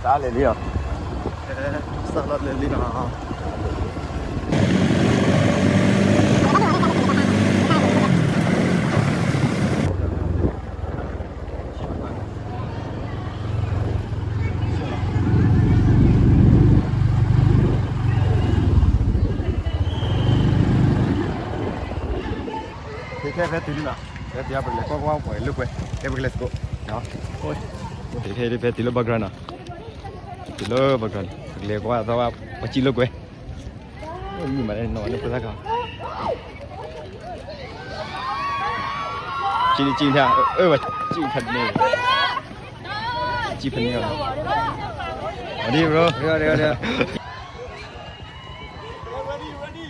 လဲၤလံလီၤ, စးလီၤလဲၤလံလီၤ. ခဲခဲဖဲတုၤလံနီၤ, ဖဲတုၤပကလဲၤကွၢ်ကွၢ်ပှၤလိာ်ကွဲ, ခဲပကလဲၤသကိး, ခဲဖဲတုၤလၢ background နီၤ, တုၤလၢ background န့ၣ် ပကလဲၤကွၢ်သီ ပှၤစံၣ်လိာ်ကွဲ, မုာ်မးလၢနီၤလၢဖိသၣ်ခါ စံၣ်န့ၣ်စံၣ်ဖဲ, အၢ ဝဲစံၣ်ဖဲန့ၣ်, စံၣ်ဖဲန့ၣ်, အဒံ bro, ဟဲလီၤ, ဝဲနထံၣ်အီၤဒီး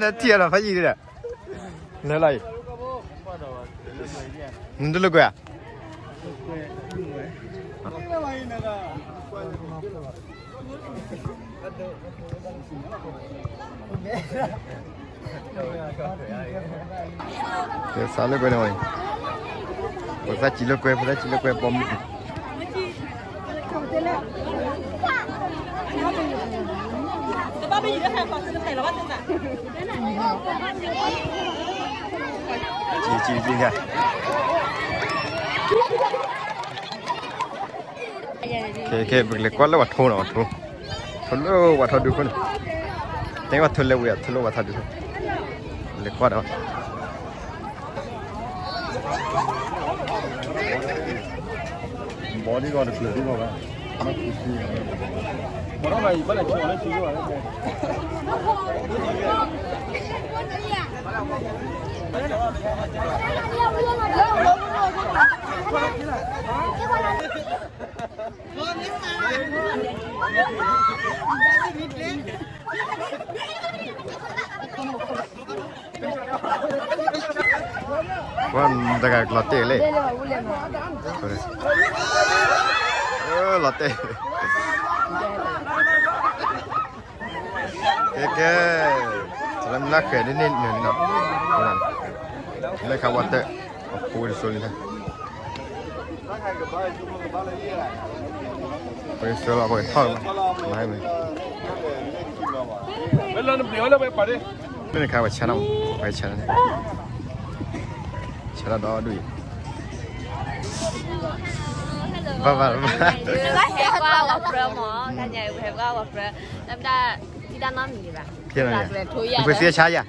ဖးယံာ်ဒီး, လဲၤလီၤအံၤ, နတလိာ်ကွဲဧါ. စးလိာ်ကွဲန့ၣ်, ဖိသၣ်စံၣ်လိာ်ကွဲ, ဖိသၣ်စံၣ်လိာ်ကွဲ ပိာ်မုၣ် ခဲ ခဲ ပကလဲၤကွၢ်လၢဝဲထိနီၤ, ထိ, ထိလၢဝဲထီဒုခိၣ်န့ၣ်, တဲဝဲထိလဲၤဝဲ ထိလၢဝဲထီဒုခိၣ်, လဲၤကွၢ်ဒီး ဘီဒ်ဂီၤတကျၢၤဒ်ဂီၤဘၣ်, ဘီဒ်ဂီၤတကျၢၤဒ်ဂီၤဘၣ်, ပှၤတဂၤလီၤတဲာ်လဲၣ်, လီၤတဲာ်, ကဲကဲ, လၢမုၢ်နၤဃဲၤဒ်န့ၣ်နၤနီၤ, လၢခါဝဲတၢ်, အဖိတစိၤလံ, ပကဆှၢလီၤ ပကထီၣ်လီၤ, မၤမ့ၢ်, မ့ၢ်လၢနပျံၤဝဲလၢပှၤပာ်ဒ့, မ့ၢ်နခါဝဲဆါနီၤ, ဝဲဆါနီၤ, ဆါလီၤဒီဒူၣ်အံၤ, ဘၣ်ဘၣ်ဘၣ်, ဟဲကွၢ်ဝဲပြၢမး, တၢ်ညါဟဲကွၢ်ဝဲပြၢ, လၢမတၢ်, တၢ်နီတမံၤဘၣ်, ပသ့ဆါယၤ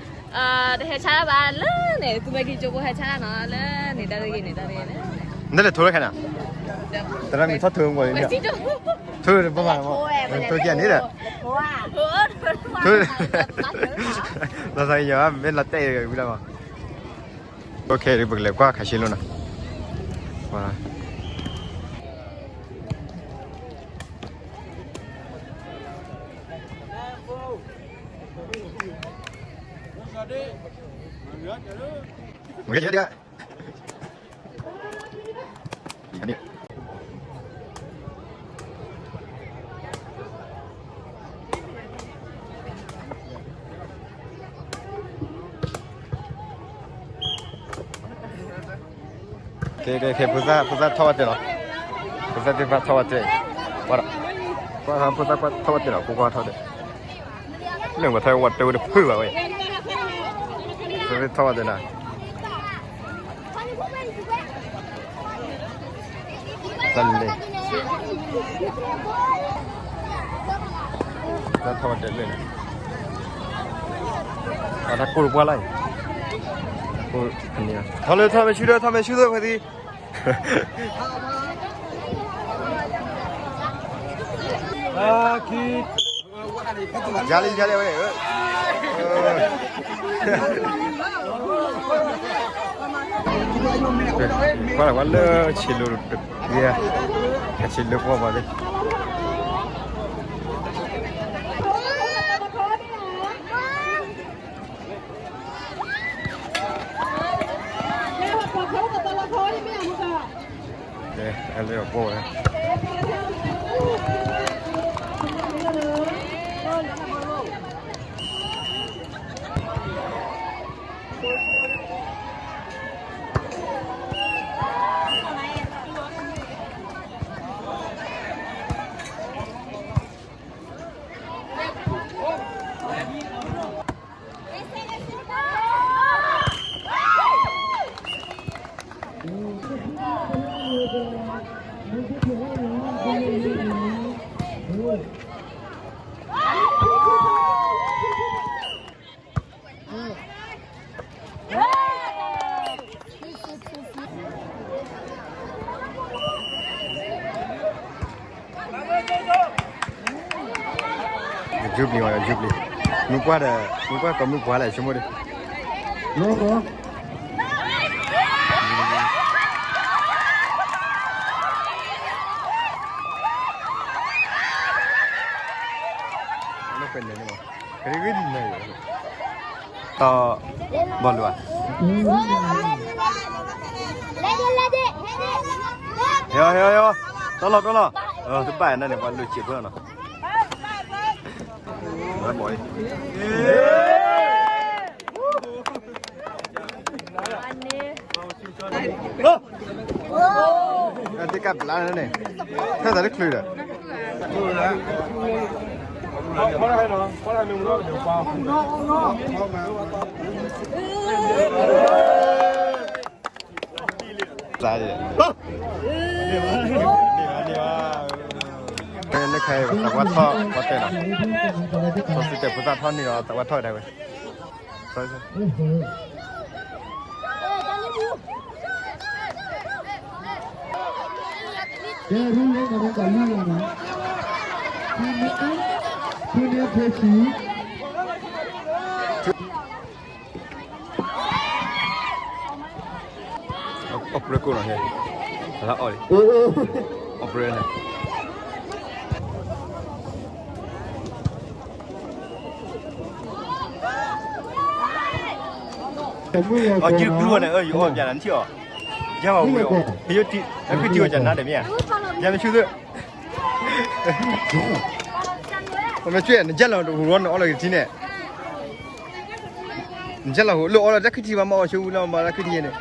တဟဲဆါဘၣ်လၢန့ၣ် သူမ့ၢ်က့ၤကၠိဖိဟဲဆါနီၤ လၢန့ၣ်တၢ်တဂ့ၤန့ၣ်တၢ်တဂ့ၤန့ၣ်, နလဲၤထိလၢခဲနီၤ, သရၣ်မုၣ်ထီၣ်ထိမူလံ, ထိလၢပမၤမး, ထိကဲန့ၣ်ဒီး, ထိ, လီၤသးယၤမ့ၢ်လီၤတဲာ်ဝံၤလီၤမး, အိၣ်ခဲ ပကလဲၤကွၢ်ခးရှဲလိာ်နီၤ, မ့ၢ်, ကဲကဲကဲ, ဖိသၣ်ဖိသၣ်ထီၣ်ဝဲတဲာ်လီၤ, ဖိသၣ်သ့ၣ်တဖၣ်ထီၣ်ဝဲတဲာ်, ကွၢ်ဒီး, ကွၢ်ဖိသၣ်ကွၢ်ထီၣ်ဝဲတဲာ်လီၤ, ဖိခွါထီၣ်တဲာ်, လၢပှၤထီၣ်ဝဲတဲာ်ဝဲတဖုဘၣ်ဝဲ, ဖိသၣ်ထီၣ်ဝဲတဲာ်လီၤ. တၢ်လၢ, တၢ်ထီၣ်ဝဲတဲာ်လၢန့ၣ်, အတၢ်ကိၢ်တပှၢ်လၢ်အံၤ, ထီၣ်လၢထီၣ်မဲာ်ဆူၣ်ဒီး ထီၣ်မဲာ်ဆူၣ်ဒီးဖဲသံ ယါလံယါလံဝဲန့ၣ်, ကွၢ်လၢကွၢ်လၢဆံးလိၤတက့ၢ်, ဆံးလိၤပှီၢ်ပှီၢ်သ့ၣ် ကဲ, အဲၣ်လၢအပှီၢ်ဝဲ. ကဲ, ယူပလံၤဝဲ ယူပလံၤ, မုၢ်ပှၢ်ဒီး မုၢ်ပှၢ်ကီးမုၢ်ပှၢ်လဲၣ် ဆိကမိၣ်ဒီး တၢ်ဘီလူၤဧါ, ဟဲအီၤ ဟဲအီၤ ဟဲအီၤ, တီလီၤ တီလီၤ, တဘၣ်နၤန့ၣ် ပှၤလူၤစံးဖိလီၤနီၤ, ဘီအံၤ သ့ၣ်ကၢ်ဘျါန့ၣ်, ဖဲသးတချုးဒီး သးဒီး နခါအံၤ သးပှၢ်ထီၣ်ပှၤတဲနီၤ, စီၤစုတဲာ်ဖိသၣ်ထီၣ်န့ၢ်ဒီး သးပှၢ်ထီၣ်ကဒါဝဲ ကဲ ရူလၢမၤရကလံၤနီၤ, ဖုန့ၢ် ဖုန့ၢ်ဖဲဆံ အီၣ်ပြၢကိၣ်နီၤ, ဟဲ အီၣ်လံ, အီၣ်ပြၢန့ၣ် အီၣ်ကၠုကျူန့ၣ် အၢ ယအီၣ်ပျးနၤနထံၣ်အီၤ, ယၤဝဲဝံၤအီၤ, ယထံၣ် အကွံထံၣ်အီၤကနါဒီးမ့ၢ်ဧါ, ယၤမ့ၢ်ဆူသ့ၣ် ပမ့ၢ်ကွၢ် နယဲၢ်လီၤဟူးလီၤန့ၣ် အီၣ်လီၤကထံၣ်န့ၣ်, နယဲၢ်လီၤဟူးလၢအီၣ်လီၤတၢ်ခုၣ်ထံဘၣ် မ့ၢ်အီၣ်ဆူဝံၤလီၤ မ့ၢ်တၢ်ခုၣ်ထံန့ၣ်